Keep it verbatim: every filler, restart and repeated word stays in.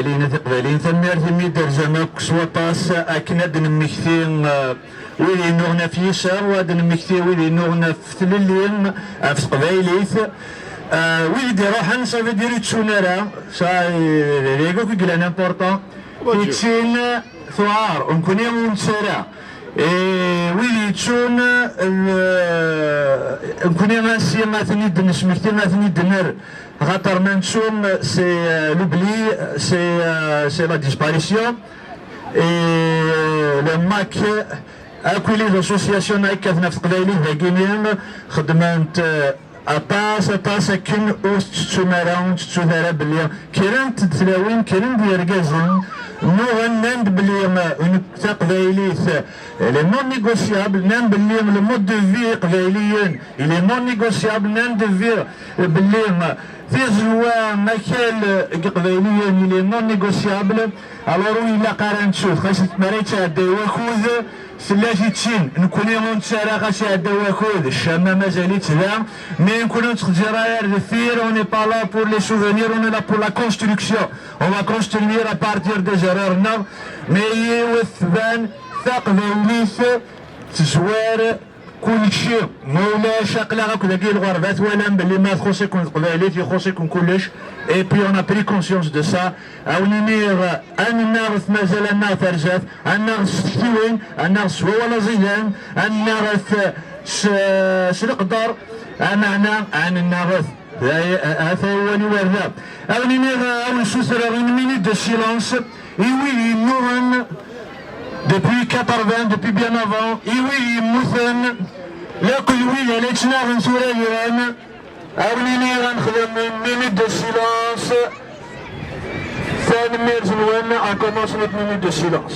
Lina tiqbayliyin, tanemmirt imi d-terzam akk s waṭas akken ad d-nemmekti, eh, wid yennuɣen ɣef yiseɣ, u ad d-nemmekti wid yennuɣen ɣef tlelli, ɣef teqbaylit. Eh, wid i d-iruḥen, ça veut dire ur ttun ara, ça, eh, d ayagi akk i yellan important. Ittin tuɛar, nekkni ur nettu ara. Eh, wid yettun, eh, nekkni ansi ad ten-id-nesmekti, ad ten-id-nerr. Axaṭer ma nettu, c'est, euh, l'oubli, c'est, euh, c'est la disparition. Et, euh, le MAC, akk les associations-a yekkaten ɣef teqbaylit dagini, xeddment, euh, aṭas, aṭas akken ur tettettum ara, ur tettut ara belli kkrent-d tlawin, kkren-d yergazen, nnuɣen, nnan-d belli, euh, une, taqbaylit, elle est non négociable, nnan belli le mode de vie iqbayliyen, il est non négociable, nnan-d belli, belli tiẓelwa, akal n Iqbayliyen, il est non négociable. Alors ur ilaq ara nettu, xas mi ara yettɛedday wakud, tella tittin, nekkni ur nettu ara xas iɛedda wakud, ccama mazal-itt da, mais nekkni ur nettxezzir ara ar deffir, on n'est pas là pour les souvenirs, on est là pour la construction. On va construire à partir des erreurs-nneɣ, mais yiwet tban taqbaylit tezwar kulci, ma ulac aql-aɣ akk dagi lɣerba, twalam belli ma txuṣ-iken teqbaylit, ixuṣ-iken kullec, et puis on a pris conscience de ça. Ad wen-iniɣ, ad nnaɣet mazal, ad nnaɣet ar zdat, ad nnaɣet s tektiwin, ad nnaɣet s wawal aẓidan, ad nnaɣet s, s leqder, ameɛna ad nnaɣet. Ata awal iwerda. Ad wen-iniɣ, ad wen-ssutreɣ une minute de silence i wid yennuɣen depuis quatre-vingts, depuis bien avant, i wid yemmuten, lakk d wid ara yettnaɣen tura diran. Ad wen-iniɣ ad nexdem une minute de silence. Tanemmirt-nwen, on commence notre minute de silence.